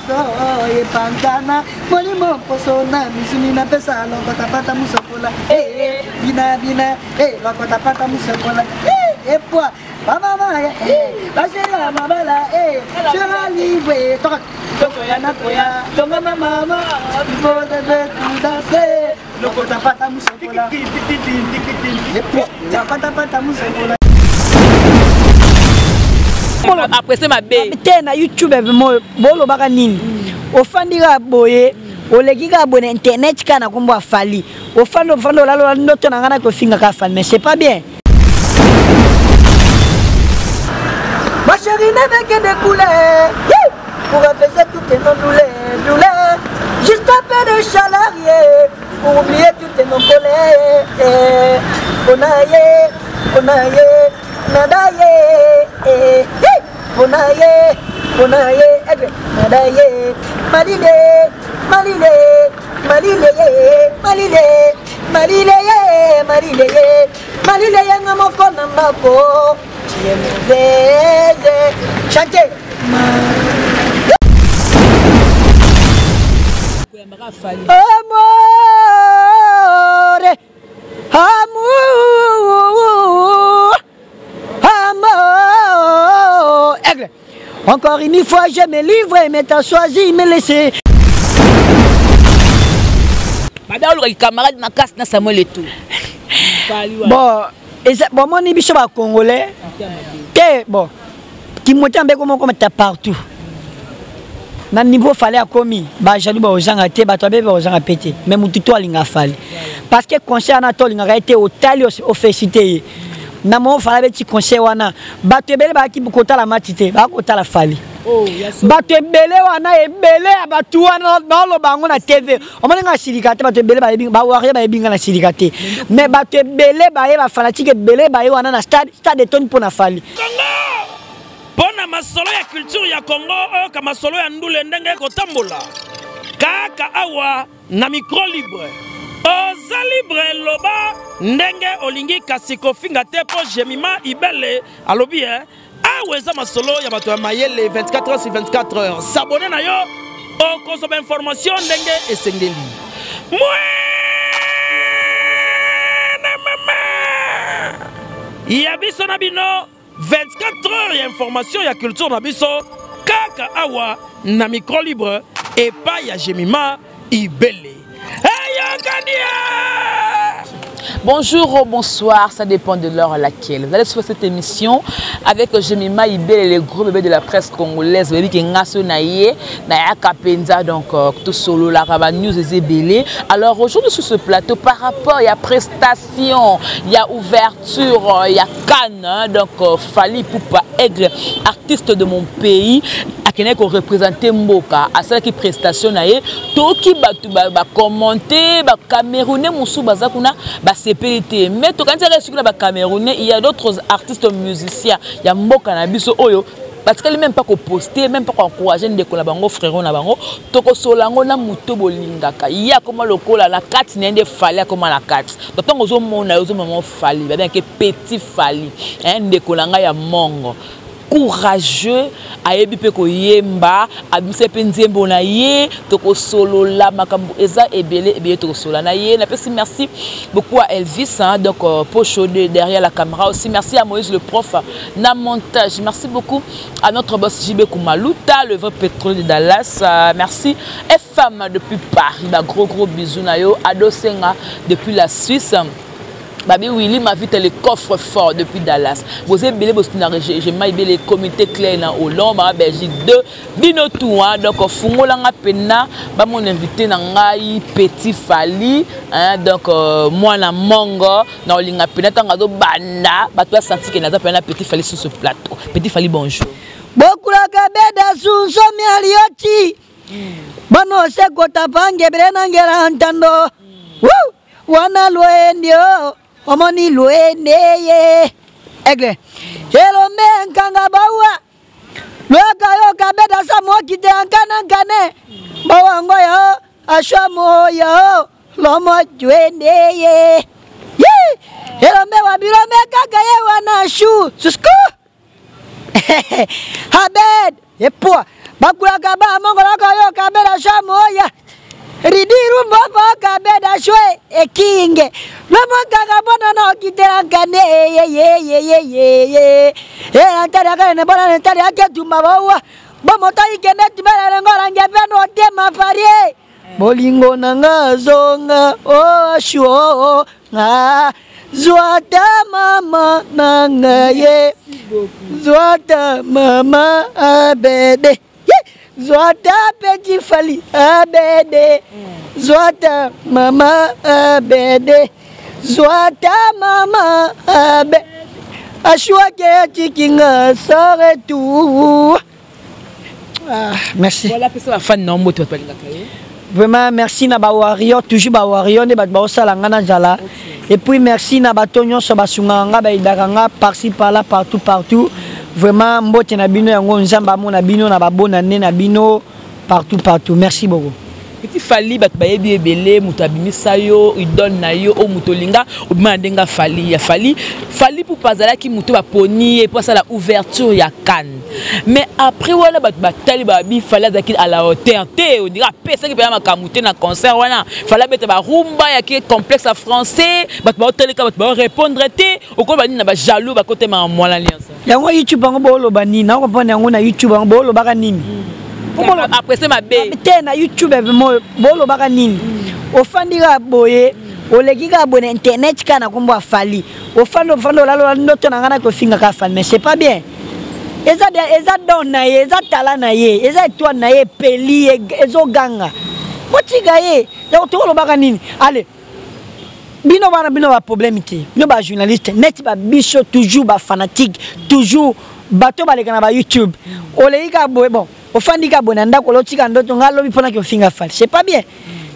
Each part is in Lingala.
nyonso epanzana molimo mposo na misuni napesa lokotapata musokola eh, bina bina eh, lokotapata musokola eh, epwa bamama basela mabala sera libre tokoya koya tongama mama danse lokotapata musokola epwa musokola. Aprese mabe te na YouTube bolobaka nini? Ofandi kaka boye, oleki kaka boye na internet kaka na kombo ya Fally. Ofandi, ofandi, olalola ndoto na ngai na kofinga kaka Fally, mais c'est pas bien. Ma chérie ne veut que des couleurs pour apaiser toutes nos douleurs, douleurs. Juste un peu de chaleur pour oublier toutes nos colères. Onaye, onaye, nadaye, onaye, onaye, nadaye, malile, malile, malile, malile, malile, malile, malile, yanga moko na ndako. Tu es mauvaise. Chantez. Amore, amour, amour. Aigle. Encore une fois, je me livre, mais t'as choisi me laisser. Madame olukaki camarade makasi na Samuel Eto'o. Bon, bomoni biso ba Congolais te, bon, kimotema mpe komoko mata partout. Na niveau Fally akomi, ba jaloux ba ozanga te, bato abe ba ozanga pe te, mais mutu to alinga Fally. Parce que conseil wana to alingaka ye te, otali ofélicité ye. Na mo Fally abeti conseil wana, bato ebele bayaki kotala match te, bayaki kotala Fally. Bato ebele wana, ebele ya bato wana naoloba yango na TV. Omoni nga silika te, bato ebele bayebi, ba warrior bayebi nga na silika te. Mais bato ebele baye, ba fanatique ebele baye wana na stade, stade etoni mpo na Fally. Mpo na masolo ya culture ya Congo, oyoka masolo ya ndule ndenge ekotambola kaka awa na micro libre. Oza libre, loba ndenge olingi, kasi kofinga te, mpo Jemima Ibele alobi awa eza masolo ya bato ya mayele 24 heures sur 24 heures. S'abonner na yo, okozwa ba information ndenge esengeli. Mwene mama ya biso na bino 24 heures ya information ya culture na biso kaka awa na micro libre epai ya Jemima Ibele. Eyokania! Bonjour ou bonsoir, ça dépend de l'heure à laquelle vous allez suivre cette émission avec Jemima Ibele, le gros bébé de la presse congolaise. Vous avez dit que Ngaso Naye, Naya Kapenza, donc tout solo, la Raba News et Zébélé. Alors aujourd'hui sur ce plateau, par rapport, il y a prestation, il y a ouverture, il y a Cannes, hein, donc Fally Ipupa Aigle, artiste de mon pays, akene ko représenter Mboka, à celle qui prestation naye, toki batu ba commenter, ba Camerounais musu baza kuna ba CPT. Mais to kanisa la sukuna ba Camerounais, il y a d'autres artistes musiciens, il y a Mboka na biso oyo parce que même pas ko poster, même pas ko encourager ndeko na bango, frérot na bango, toko solango na muto bolingaka. Il y a comment lokola la carte nende Fally comment la carte. Donc tango zo mona zo maman Fally, ba bien que petit Fally, hein, ndeko na nga ya mongo. Courageux, ayebi pe koyemba, abimisa pe nzembo na ye, tokosolola makambo eza ebele ebele tokosolola na ye. Napesi merci beaucoup à Elvis, hein, donc Pocho de derrière la caméra aussi. Merci à Moïse le prof na montage. Merci beaucoup à notre boss JB Kumaluta, le vrai pétrolier de Dallas. Merci FM depuis Paris, ba gros gros bisous na yo. Ado Senga depuis la Suisse. Babi Willy m'a vite le coffre fort depuis Dallas. Vous avez belé bostina j'ai maï belé comité clair na Hollande, ba Belgique 2, bino tout hein. Donc fungola nga pena ba mon invité na ngai petit Fally hein, donc moi na mongo na olinga pena tanga do banda ba toi senti que na pena petit Fally sur ce plateau. Petit Fally bonjour. Bokula kabeda sunso mialioti. Bono se kota pange brena ngera ntando. Woo! Wana loendio, omoni loende ye. Aigle. Elombe nkanga bawa. Loka yo kabeda sa moki te ankana nkane. Bawa ngoyo, ashwa moyo, lomo juende ye. Ye! Elombe wa bilombe kaka ye wana shu. Susku! Abed! Epoa! Bakulaka ba mongolaka yo kabela shamoya. Ridiru mbopo kabeda shwe ekinge. Lomokaka bona na okitela nkane ye ye ye ye ye ye. E antari akane bona ntari aketumba bawa. Bomoto ikende tubela ngola ngepe no tema parie. Bolingo na nga zonga oh shuo nga zwata mama na nga ye zwata mama abede zwata petit Fally abede zwata mama abede zwata mama abe ashwake atikinga sans retour. Ah, merci. Voilà, pesa ba fan na mbote bato balingaka ye. Vraiment merci na ba warrior, toujours ba warrior nde bato baosala nga na nzala. Et puis merci na bato nyonso basungaka nga, bayidaka nga par-ci par-là, partout partout. Vraiment mbote na bino yango Nzambe amona bino na babona nde na bino partout partout. Merci beaucoup. Petit Fally bato bayebi ebele, moto abimisa yo idole na yo oyo moto olinga obima na ndenge Fally ya Fally. Fally Ipupa azalaki moto baponi ye mpo asala ouverture ya CAN, mais après wana bato batali babi Fally azalaki à la hauteur te, ondira apesaki mpenza makambo te na concert wana. Fally abeta barumba yaki complexe ya français, bato baotalika, bato baorépondre te. Okoyeba nini na bajaloux bakotemaka mwana nyonso yango YouTube yango booloba nini? Nakompane yango na YouTube yango boolobaka nini? Aprese mabe te na YouTube boolobaka nini? Ofandi kaka boye, oleki kaka boye na internet kaka na kombo ya Fally. Ofandi, ofandi, olalola ndoto na ngai na kofinga kaka Fally, mais c'est pas bien. Eza eza don na ye, eza tala na ye, eza étoile na ye epeli, ezoganga, botika ye. Donc tokolobaka nini? Ale bino wana, bino baproblème te, bino bajournaliste neti babiso, toujours bafanatique, toujours bato baleka na bayoutube. Oleki kaka boye, bon, ofandi kaka boye na ndako, olotika ndoto ngai alobi mponaki ofinga Fally, c'est pas bien.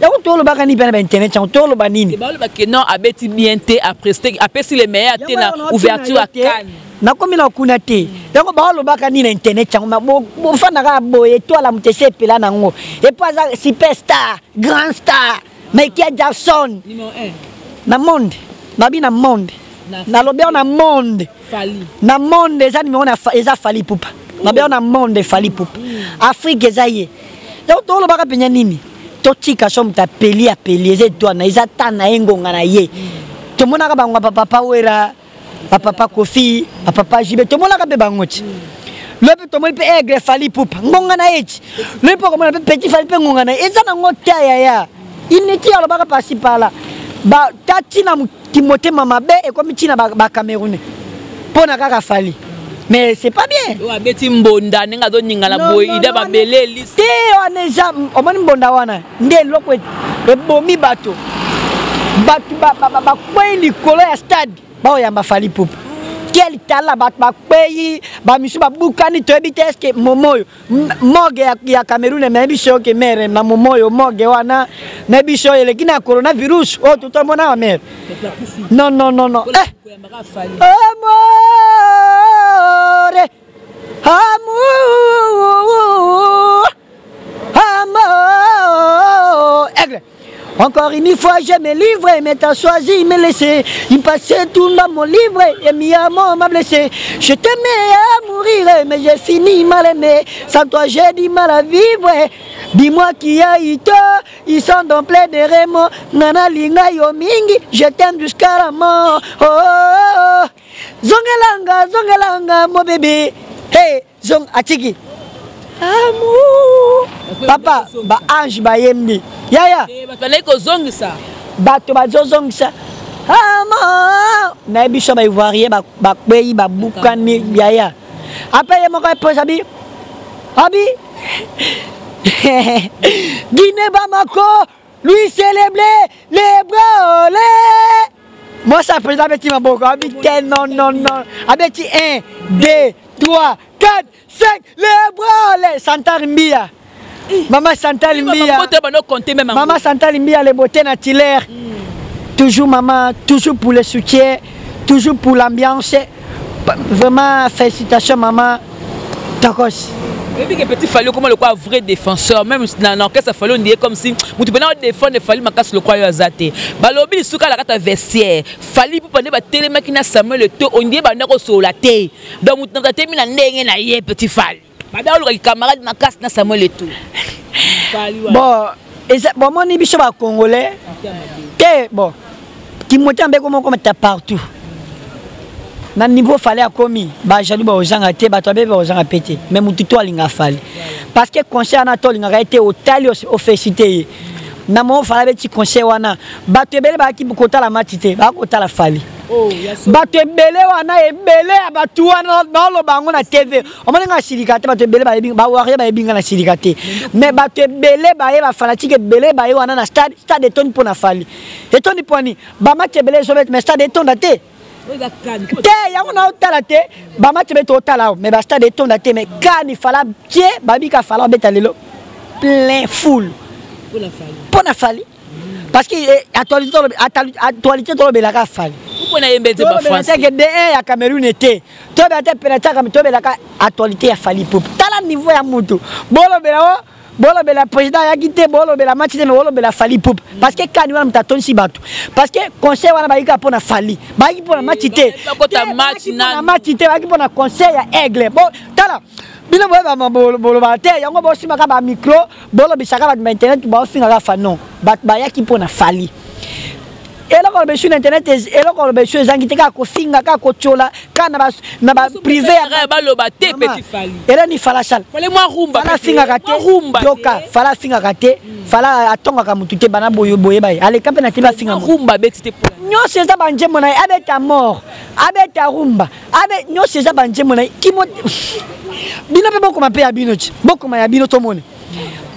Yango tolobaka nini mpe na bainternet yango toloba nini? Balobaki non, abeti bien te, apesi le meilleur te na ouverture ya CAN. Nakomi na kuna te. Yango baolobaka nini na internet yango? Bofandaka boye, etwala moto esi epela nango epo aza superstar, grand star Michael Jackson na monde. Nabi na monde, nalobi na monde, na monde eza numéro eza Fally Ipupa. Nabi na monde Fally Ipupa, Afrique eza ye. Donc tolobaka mpenza nini? Totika so moto apeli, apeli, eza étoile na, eza ta na ye, ngonga na ye. Tomonaka bango bapapa Wera, bapapa Kofi, bapapa Jibe, tomonaka mpe bango ti lobi. Tomoni mpe aigle Fally Ipupa, ngonga na ye ti lobi mpo komona mpe petit Fally mpe ngonga na ye eza nango te. Yaya initi alobaka pasi pala ta ntina kimotema mabe ekomi ntina bacamerounais mpo na kaka Fally, mais c'est pas bien. Oyo abeti mbonda ndenge azoningana boye, ida babeleli. Te, wana eza omoni mbonda wana nde eloko ebomi bato. Bato bakwei likolo ya stade baoyamba Fally Ipupa. Quel tala! Bato bakwei, bamisu babukani, toyebi te eske momo oyo morgue ya Cameroun nayebi biso oke mere na momo oyo morgue wana nayebi biso oyo eleki na coronavirus oyo totomona wa mere. Non, non, non, non, eh! Amore, amour, amour, aigle. Encore une fois, je me livre, mais t'as choisi me laisser. Il passait tout dans mon livre et mi amour m'a blessé. Je t'aimais à mourir, mais j'ai fini mal aimé. Sans toi, j'ai du mal à vivre. Dis-moi qui a eu tort, ils sont dans plein de remords. Nana linga yo mingi, je t'aime jusqu'à la mort. Oh, oh, oh. Zongelanga, zongelanga, mon bébé. Hey, zong atiki. Amour. Papa, ba ange bayembi. Yaya. Bato bandaki kozongisa. Bato bazozongisa. Amour. Nayebi so baivoirien bakwei, babukani yaya. Après ye moko eposa bi. Abi. Guinée Bamako, lui célébrer les bras. Moi, ça, président abeti maboko. Abi te, non, non, non. Abeti 1, 2, 3, 4, 5, les bras. Les Chantal Mbia. Maman Chantal Mbia. Maman Chantal Mbia, les beautés naturelles. Toujours maman, toujours pour le soutien, toujours pour l'ambiance. Vraiment, félicitations maman. Tokos. Oyebi ke petit Fally okoma lokwa vrai défenseur, même na orchestre Fally, on dirait comme si motu mpena odéfendre Fally makasi lokwa yo aza te. Balobi lisuka na kati ya vestiaire, Fally Ipupa nde batelemaki na Samuel Eto'o, on dirait banda kosolola te. Donc motu na moto atemi na ndenge na ye. Petit Fally. Babe alukaki camarade makasi na Samuel Eto'o. Bon, eza bomoni biso ba congolais te. Bon, kimotema mbe komoko mata partout na niveau Fally akomi, bajaloux baozanga te, bato abe baozanga pe te. Mais motu to alinga Fally, parce que conseil wana to olingaka ye te, otali ofélicité ye na mo Fally abeti conseil wana, bato ebele bayaki kotala match te, baya kotala Fally. Bato ebele wana, ebele ya bato wana naoloba yango na TV, omoni nga silika te. Bato ebele bayebi, bawarriors bayebi nga na silika te. Mais bato ebele baye, bafanatiques ebele baye wana na stade. Stade etondi mpo na Fally, etondi mpo ani bamatch ebele ezobeta, mais stade etonda te te. Yango na otala te, bamatch ebele tootala awa, mais bastade etonda te. Mais kani Fally tie, babika Fally abeta lelo, plein full mpo na Fally, parce que actualité tolobelaka Fally. Mpona yembe nzemba français. Teke de ya Cameroun te, tobela te penalty ya Cameroun, tobelaka actualité ya Fally Ipupa. Tala niveau ya mutu, bolobela o bolobela président ayaki te, bolobela match te, mais bolobela Fally Ipupa, parce que kani wana moto atondisi bato, parce que conseil wana bayiki mpo na Fally, bayaki mpo na match te. Bakota match. Na match te, bayaki mpo na conseil ya Aigle. Bo tala bino, boyeba bolobaka te yango, bosimaka bamicro, bolobisaka bato ba internet, baofingaka fa. Non, bato bayaki mpo na Fally. Eloko oloba esu na internet, eloko oloba esu ezangi te, kaka kofinga, kaka kotiola, kaka na baprivé. Baloba te, petit Fally. Elani Fally asala? Fally mwa rumba. Fally afingaka te, yoka, Fally afingaka te, Fally atongaka motu te. Bana boye boyeba ye aleka mpe na te, bafinga. Rumba abeti te. Nyonso eza banzembo na ye. Abeta mort, abeta rumba, abe nyonso eza banzembo na ye. Kimo bino mpe bokoma mpe ya bino ti bokoma ya bino. Tomoni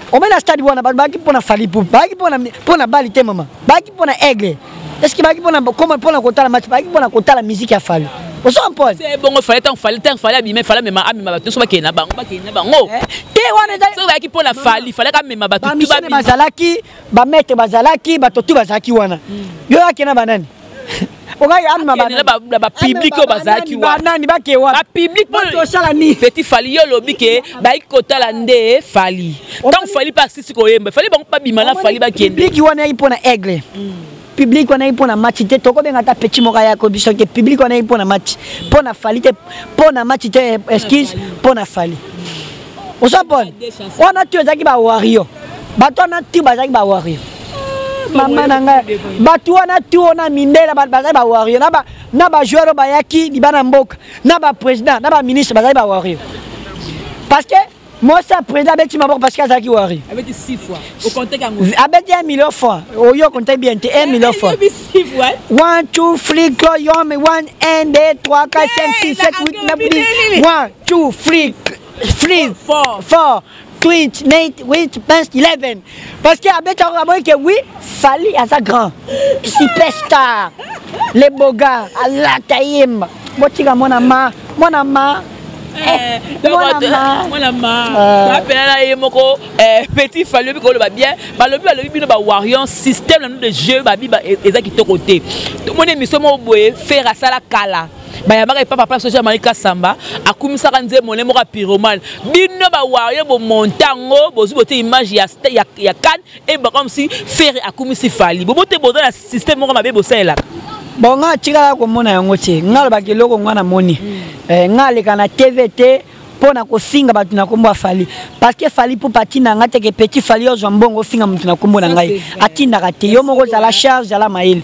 omai na stade wana, bato bayaki mpona Fally Ipupa, bayaki mpona bali te mama, bayaki mpona Aigle. Est ce que bayaki mpona kotala match? Bayaki mpona kotala musique ya Fally. Ozo comprendre? Bongo Fally, ntango Fally, ntango Fally abima, Fally amema, amema bato nyonso, bakende na bango, bakende na bango. Te, wana eza Soki bayaki mpona Fally, Fally amema bato. Bamisene bazalaki, bamaître bazalaki, bato tu bazalaki wana. Yo akende na banani? Okaki amema na bapublic oyo bazalaki. Banani bake wana? Bapublic. Tosala nini? Petit Fally, yo olobi ke bayaki kotala nde Fally. Ntango Fally mpe asisi koyemba, Fally, bango babima na Fally, bakende. Public wana yaki mpona Aigle, public wana yaki mpona match te. Tokobenga ata petit moko ayako biso ke public wana yaki mpona match, mpona Fally te, mpona match te, excuse, mpona Fally. Oza mpona wana tu ezalaki bawarriors, bato wana tu bazalaki bawarriors. Mama na ngai, bato wana tu wana mindele bazali bawarriors, na bajoueur oyo bayaki libana mboka, na baprésident, na baministre, bazali bawarriors, parce que mwasi ya président abeti maboko parce que azalaki warrior. Abeti 1 million fois. Oyo compte bien te, 1 million fois. 1, 2, 3, 4, 1, 1, 2, 3, 4, 5, 6, 7, 8, 9, 10. 1, 2, 3, 3, 4, 8, 9, 8, 10, 11, parce que abeti yango, amoyi ke oui, Fally aza grand superstar, le boga alata yemba. Botika mwana ma, mwana ma. Mwana ma apela na ye moko. Petit Fally, oyebi koloba bien. Balobi, balobi bino bawarriors, système na nous de jeu babi eza kitoko te. Tomoni émission moko boye Ferre asala kala, bayambaka epa papa soja Marie Kasamba, akumisaka nzembo ne moko ya Pyromane. Bino bawarriors bomonta yango, bozwi bote image ya CAN eba comme si Ferre akumisi Fally. Bobo te, boza na système moko mabe bosalelaka. Bon, nga atikala komona yango te. Nga alobaki eloko nga namoni, nga aleka na TV te mpo na kofinga bato na nkombo ya Fally, parce que Fally mpo atinda nga teke. Petit Fally ozwa mbongo ofinga motu na nkombo na ngai, atindaka te. Yo moko ozala charge, zala mayele,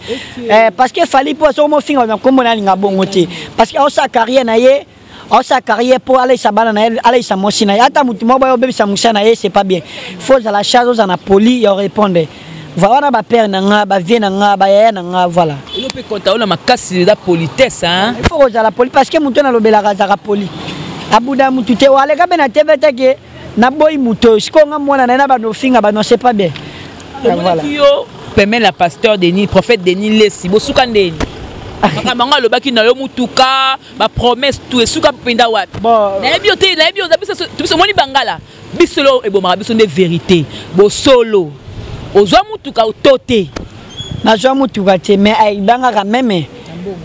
parce que Fally mpo soki mofinga bato na nkombo na alinga bongo te, parce que aosala carrière na ye, aosala carrière mpo aleisa bana na ye, aleisa mwasi na ye. Ata motu moko boye obebisa mosala na ye, c'est pas bien. Faut ozala charge, ozala na poli ya répondre. Voilà, wana bapère na nga, bavie na nga, bayaya na nga, voilà. Elo mpe konta oyo na makasi eza politesse, hein? Il faut kozala poli, parce que motu oyo nalobelaka azalaka poli, abuda mutu te. Aleka mpe na TV te ke naboyi motu oyo. Sikoyo nga mwana na ye na bando ofinga bano, c'est pas bien. Voilà. Yo pembeni na pasteur Denis, prophète Denis Lesi, bosuka ndeni? Makambo yango alobaki na yo, mutuka, bapromesse, tout esuka mpenza wapi? Nayebi yo te, nayebi yo. Biso omoni bangala, biso lo ebomaka biso nde vérité. Bosolo, ozwa mutuka to te? Nazwa mutuka te, mais aidangaka même,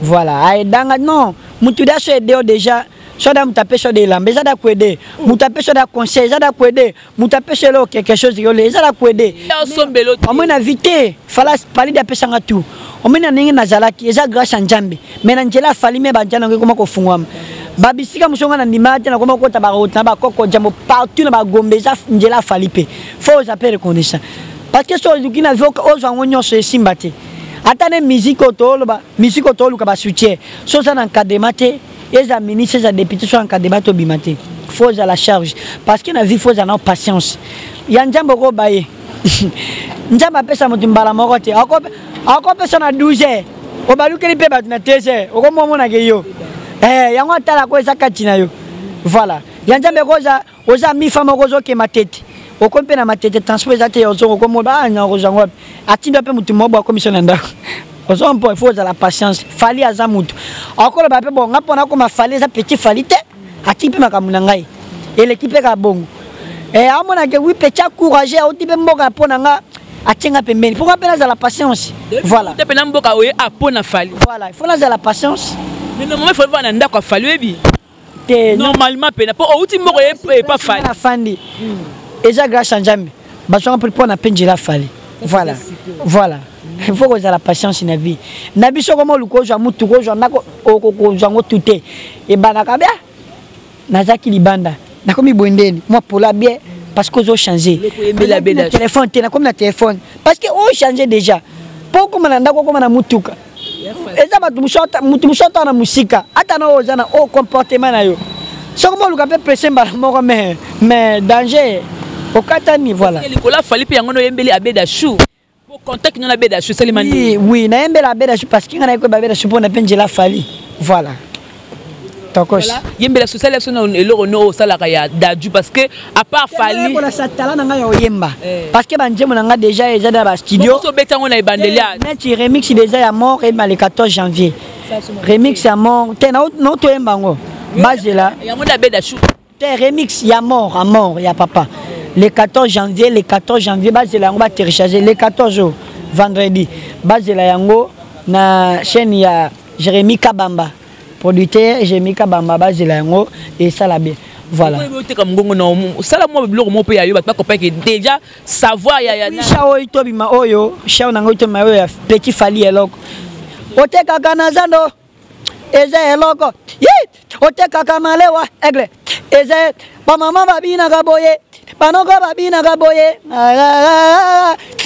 voilà, aidanga. Non, mutu da so aide yo déjà, so da moto apesi yo da elamba, eza da koaider. Moto apesi yo da conseil, eza da koaider. Moto apesi yo quelque chose yole, eza da koaider. Osombelo? Omoi na vie te, Fally, Fally de apesanga tout. Omoi na ndenge nazalaki, eza grâce ya Nzambe, mais na nzela aFally me banzela nango ekoma kofungwama. Babisika mosusu nga na ndima te, nakoma kokota baroute na bakoko jambo partout na bagombe, eza nzela Fally mpe fo oza mpe reconnaissant, parce que so oluki na vie ozwa yango nyonso, esimba te. Ata ne musique oyo tooloba, musique oyo tooluka basoutien, so oza na encadrement te, eza ministre, eza député, so encadrement te, obima te. Fo ozala charge, parce que na vie fo ozala na patience ya Nzambe. Okoba ye, Nzambe apesa moto mbala moko te. Akopesa na 12 heures, obalukeli mpe bato na 13 heures, okomomonake yo. Yango atalako eza kati na yo. Voilà, ya Nzambe koza oza mifa moko, ozokema tete, okomi mpe na Matete, transport eza te, ozongo okomoba ah, kozwa wapi? Atinda mpe motu moko akomisa na ndako. Ozo mpo il faut ozala patience. Fally aza motu akoloba mpe bon, nga mpo nakoma Fally, eza petit Fally te, atiki mpe makambo na ngai eleki mpe kaka bongo. Amonake wi petit acourage, auti mpe mboka mpo na nga, atie nga pembeni mpo nga mpe nazala patience. Voilà. Te mpe na mboka oye apo na Fally. Voilà, il faut nazala patience. Mais normalement il faut voir na ndako ya Fally, oyebi te? Normalement pena mpo outi mboka ye epa Fally. Afandi, eza grâce ya Nzambe, bazwanga mpo na mpe nzela Fally. Voilà, il faut kozala patience na vie na biso. Koma oluka ozwa mutuka, ozwa ndako, okokozwa yango tu te. Ebandaka bia nazalaki libanda, nakomi boye ndeni mwa pola bien, parce que ozochange téléphone te, nakomi na téléphone parce que ochange déjà mpo okóma na ndako, okóma na mutuka. Eza bato motu mosusu ata na mosika, ata na oyo oza na oyo comportement na yo, soki moluka mpe presse mbala moko, mais danger, okatani. Voilà. Likolo Fally mpe yango noyembeli Abeda Chou po contact no na Abeda Chou esalema? Oui, nayembela Abeda Chou parce que nga nayekoyeba Abeda Chou mpona mpe nzela Fally. Voilà, tokos. Yembela so, osali so na eloko no osalaka ya Dadju, parce que à part Fally. Kolasa tala na ngai ya oyemba, parce que banzembo na ngai déjà eza na bastudio. Obeti yango na ebandeli. Neti remix déjà ya mort eyeba le 14 janvier, remix ya mort te, na toyemba yango, bazela. Yango nde Abeda Chou? Te, remix ya mort, a mort ya papa, le 14 janvier. Le 14 janvier, bazela yango, batélécharge le 14 oyo vendredi, bazela yango na chaîne ya Jérémy Kabamba, producteur Jérémy Kabamba, bazela yango, esala bien. Voilà. Oteka mongongo na osala mwa biloko moko mpe ya yo, bato bakopaki déjà savoir ya sha oyo tobima, oyo sha nango tobima, oyo ya petit Fally, eloko otekaka na zando eza eloko ye otekaka malewa aigle, eza bamama babinaka boye, banoko babinaka boye,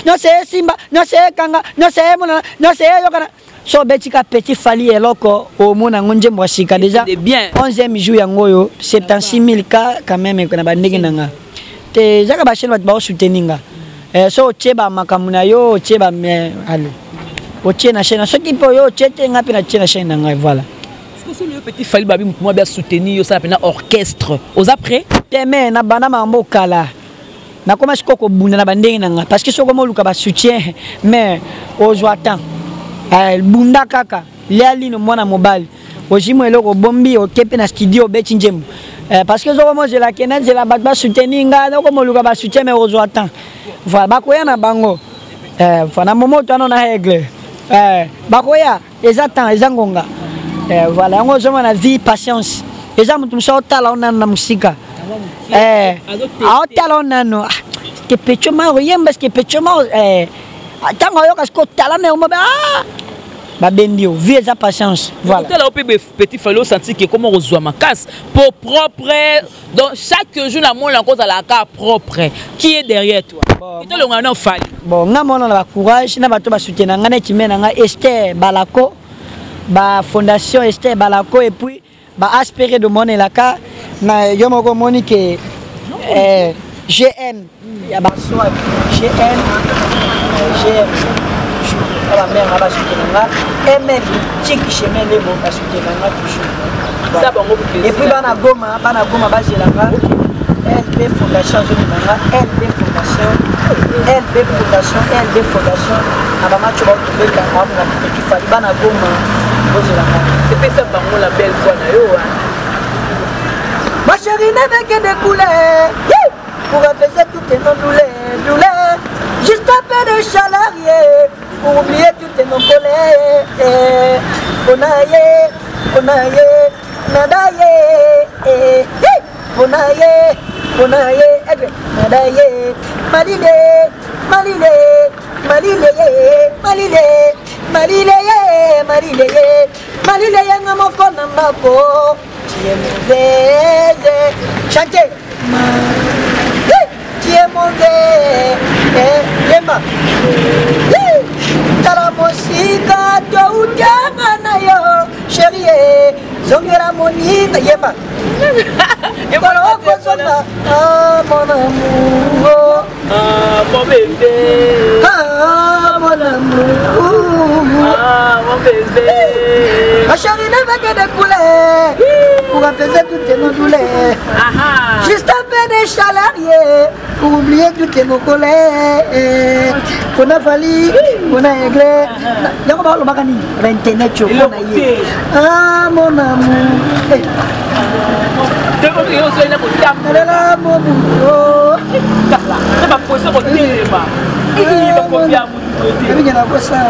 nyonso esimba, nyonso ekanga, nyonso emonana, nyonso eyokana. So obetika petit Fally eloko, omona yango nzembo ya sika déjà. 11e jour yango oyo, 76 000 ka quand même na bandenge na nga te. Ezaka bachaîne, bato baosoutenir nga. So otie bamakambo na yo, otie ba ale, otie na chaîne, soki mpe oyo otie te, nga mpe natie na chaîne na ngai. Voilà. Soki petit Fally babi motu mwa soutenir yo, osala mpena orchestre, oza prêt? Te, me na banda makambo okala, nakoma sikoyo kobunda na bandenge na nga, parce que soki omoluka basoutien, mais ozwa temps, bunda kaka, lia lino, mwana mobali, ozwi mo eloko, obombi, oke mpe na studio, obeti nzembo, parce que soko mozela kenda nzela bato basoutenir nga, nakomoluka basoutien, mais ozwa temps. Voilà, bakoya na bango na momo to wana na règle, bakoya, eza temps, eza ngonga. Voilà, yango ozomona vie, patience. Eza moto mosu aotala o nano na mosika, aotala o nano ke pecho ma oyemba, ske pecho ma ntango ayoka siko otala na yango, babendi yo. Vie eza patience, voilà. Otala o mpe petit Fally, osanti ke koma kozwa makasi po propre, donc chaque jour namona kozalaka propre. Qui est derrière toi? Tolonga na Fally. Bon, nga mona na bacourage na bato basoutenir nga, neti me na nga Ester Balako, bafondation Ester Balako, et puis baaspéré de monelaka na yo moko. Omoni ke GM ya baswag, GM, GM toujours na bamare nga basoutenir nga, mm Tiki Chemin Lebo basoutenir nga toujours. Et puis bana Goma, bana Goma bazelanga LB Fondation, azobima nga LB Fondation, LB Fondation, LB Fondation na bamatch baotobeta amonga petit Fally. Bana Goma, bozelanga. Sepesa bango la belle voix na yo. Ma chérie n'est que des couleurs pour apaiser toutes nos douleurs, douleurs. Juste un peu de chaleur, yeah, pour oublier toutes nos colères. Onaye, onaye, nadaye, eh, onaye, onaye, nadaye, malile, malile, malile, malile, malile, malile, malile, yanga moko na ndako. Tu es mauvaise. Chantez. Tu es mauvais. Yemba. Tala mosika toutanga na yo chérie zongela moninga yemba kolo okozonga ah, mon amour ah, mon bébé ah, mon amour ah, mon bébé Ma chérie ne veut que des couleurs pour apaiser toutes nos douleurs. Juste un peu de chaleur pour oublier toutes nos colères. Pona Fally, pona Aigle. Yango balobaka nini? Ba internet yo pona ye. Ah mon amour. Nalela mobulo. Ebike nakosa.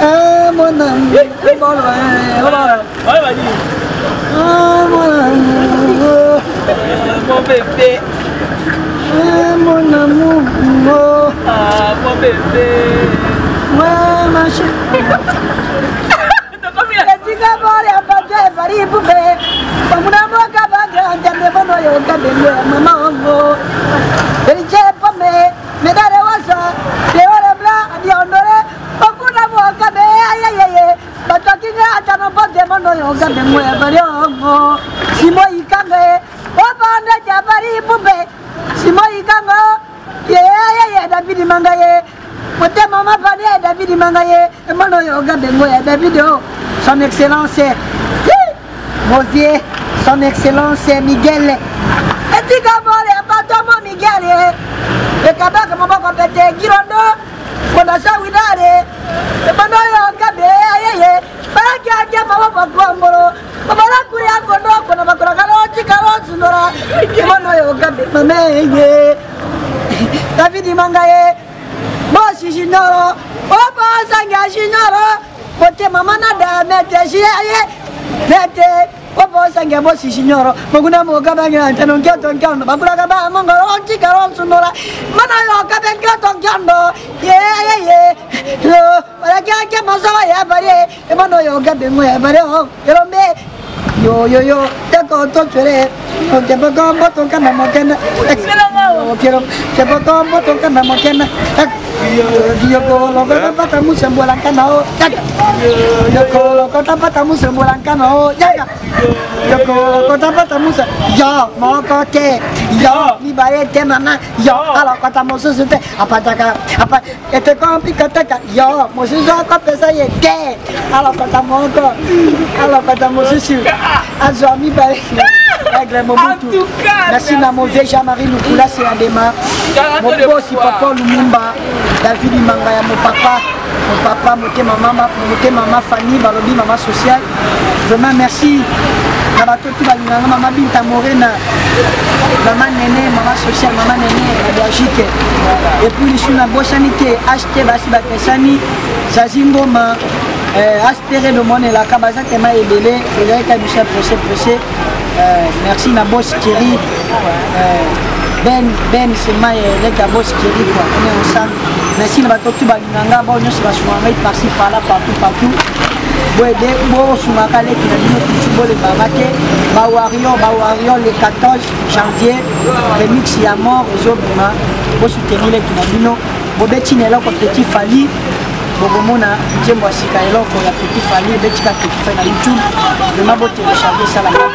Ah mon amour. Ah mon amour. Mon bébé. Ah mon amour. Ah mon bébé. Ouais ma chérie. Etika bore apato efari pupe. Pamuna moka bagrande ndebono yoka bengo ya mama ongo. Eriche pome medare wasa. Leore bla adi ondore. Okuna moka be ayayeye. Bato kinga atano pote mono yoka bengo ya bari ongo. Simo ikange. Obande jabari pupe. Simo ikango. Ye ye ye David manga ye. Motema mapani ya David manga ye. Emono yoka bengo ya David o. Son excellence. Mozie, son excellence Miguel. Etika bole bato mo Miguel. Ekabaka maboko pete girondo. Kona sa widare. Emono yoka be ayeye. Baraki akia maboko kombolo. Babala kuria kondo kona bakora kalo chikalo sunora. Emono yoka be mame ye. David manga ye. Bosi jinoro. Opa sanga jinoro. Motema mana da mete jiye. Mete. Opa sanga bosi jinoro. Moguna moka banga tano kyoto kyondo. Bakura kaba mongoro chikalo sunora. Mana yoka be kyoto kyondo. Ye ye ye. Yo. Baraki akia masawa ya bare. Emono yoka be mo ya bare. Yorombe. Yo yo yo. Teko to chwere. Tepoko mboto kana mokena. Tepoko mboto kana mokena. Yoko lokota pata musembola nkana o. Yoko lokota pata musembola nkana o. Yoko lokota pata musa. Yo moko te. Yo mibale te mama. Yo alokota mosusu te. Apataka apa ete kompikataka. Yo mosusu akopesa ye te. Alokota moko. Alokota mosusu. Azwa mibale. Aigle Mobutu. Merci na mauvais Jean-Marie Lukula c'est Adema. Mon boss papa Lumumba, David Manga ya mon papa, mon papa motema mama, motema mama famille balobi mama sociale. Vraiment merci. Na bato tout balinganga mama Binta Morena, mama Nene, mama sociale, mama Nene na Belgique. Et puis lisu na bosani te HT basi bakesani Zazi Ngoma aspiré de mon elaka baza tema ebele ezalaki biso pressé pressé. Merci na boss Thierry Ben Ben sema eleka boss Thierry quoi on est ensemble. Merci na bato tout balinganga bao nyonso basungaka ngai par-ci par-là partout partout. Boyede bosungaka leki na bino toujours bolembaka te. Ba warrior ba warrior le 14 janvier remix ya mort ezobima bosoutenir leki na bino bobeti na eloko Petit Fally bokomona nzembo ya sika eloko ya Petit Fally ebetika Petit Fally na YouTube vraiment botélécharge esalaka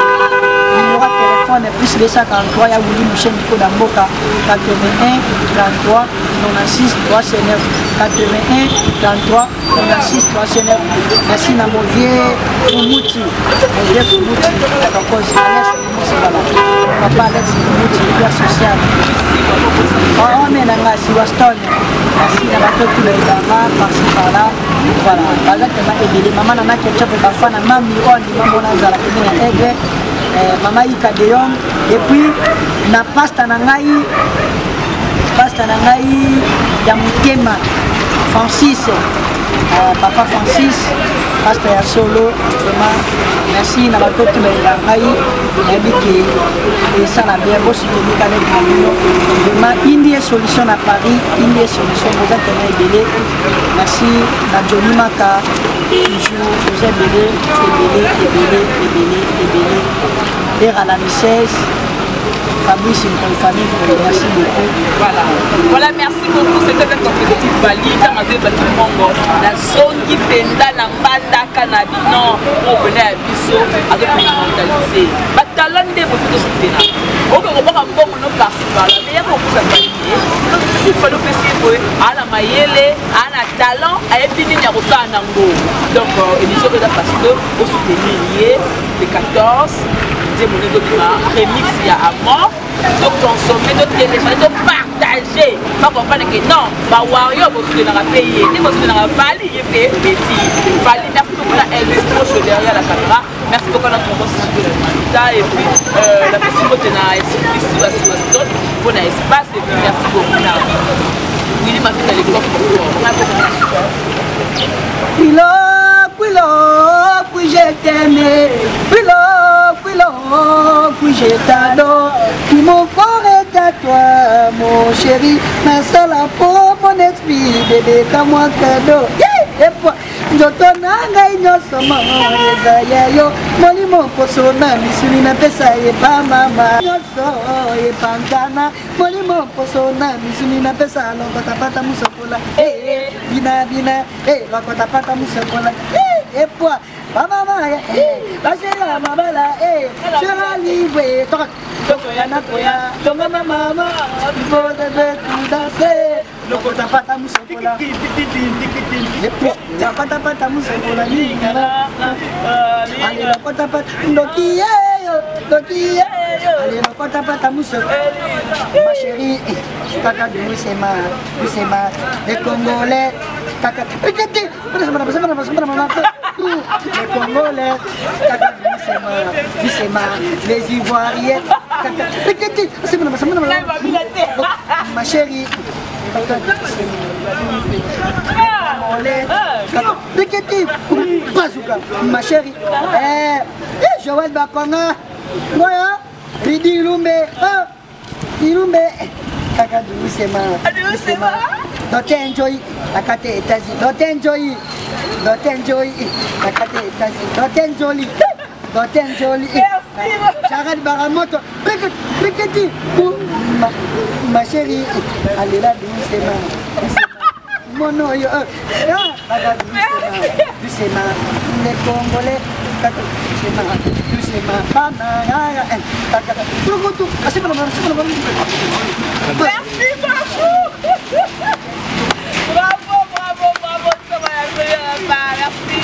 numéro ya téléphone plus 243 ya Willy Michel Mikoda Mboka 81 33 96 309 81 33 96 309. Merci na mon vieux Fumuti, mon vieux Fumuti, Kakoz Alex Fumuti, voilà. Papa Alex Fumuti, père social. Oh, mais nanga si Waston. Merci na bato tout le dama par-ci par-là. Voilà, baza tellement ebele. Maman nana ketchup bafana mami oyo ndima mbona azala pembeni ya aigle. Mama Ika de Jong et puis na pasta na ngai pasta na ngai ya motema Francis, papa Francis Pasta ya solo vraiment merci na bato tolela ngai nayebi ke esala bien bosoutenir kaleb na bino vraiment indi ye solution na Paris indi ye solution boza tena ebele merci na Johnny Maka toujours boza ebele ebele ebele ebele ebele Era la 16 Fabrice Nkoy famille Nkoy merci beaucoup. Voilà. Voilà, merci beaucoup. C'était avec notre petit Fally. Tant que vous mongo, na zongi penda na mbandaka na bino oyo pena ya biso azokomentalize batala nde bofi tosutena okoki kobaka mbongo no parci parla mais yaka kopusa Fally te Fally opesi ye boye aa na mayele aa na talent ayebi nini ya kosala nango donc euh, émission eza parce que osoutenir ye le 14 nzembo nde ezobima remix ya amor toconsommer totélécharge topartage bacomprendre ke non bawario bosutenaka mpe ye nde bosutenaka Fally ye mpe beti Fally. Merci beaucoup na Elvis Pocho derrière la caméra, merci beaucoup na notre boss Manuta et puis euh, la pesi mbote na Siwasiwastot mpo na espace et puis merci beaucoup na Willy Mafita le coffre fort. Kwilo, kwilo, puis je t'aime. Kwilo, kwilo, puis je t'adore. Tout mon corps est à toi, mon chéri. Nasala po mon esprit, bébé, comme moi cadeau. Yeah! Et puis, nzoto na ngai nyonso eza ya yo molimo poso na misuni napesa epa mama nyonso epangana molimo poso na misuni napesa lokotapata musokola bina bina lokotapata musokola epwa bamama basela mabala sera libre tokoya nakoya tongama mama il danser lokotapata musokola patapata musokola ningana ale lokotapata ndoki yeyo ndoki yeyo ale lokotapata musokola ma chérie kaka doucement doucement les Congolais kaka les Congolais kaka doucement doucement les Ivoiriens kaka ma chérie kaka doucement Congolais kaka bazooka ma chérie eh, eh Joël Bakonga ngoya Ridi Ilumbe oh, Ilumbe kaka doucement doucement Docteur Enjoy akate États-Unis Docteur Enjoy Docteur Enjoy akate États-Unis Docteur Enjoy Docteur Enjoy Jared Baramoto Riketi ma, ma chérie alela doucement mono oyo kaka doucement doucement les Congolais kaka doucement doucement bana kaka tukutu Merci beaucoup. Bravo, bravo, bravo. Merci.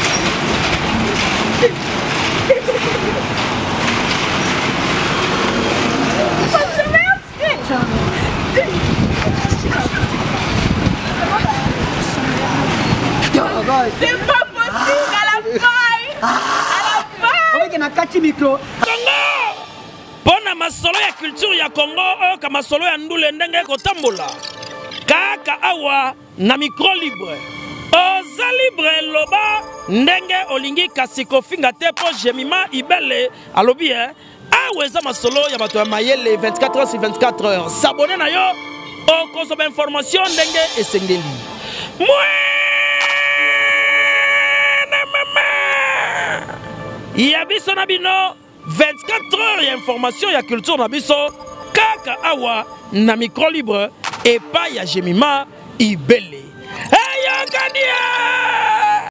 C'est pas possible à la faille. À la faille. Obeke na kati micro. Congo mpo na masolo ya culture ya Congo oyoka masolo ya ndule ndenge ekotambola kaka awa na micro libre. Oza libre loba ndenge olingi kasi kofinga te mpo Jemima Ibele alobi eh, awa eza masolo ya bato ya mayele 24 heures sur 24 heures. S'abonner na yo okozwa ba information ndenge esengeli. Mwene mama ya biso na bino 24 heures ya information ya culture na biso kaka awa na micro libre epai ya Jemima Ibele. Eyokani!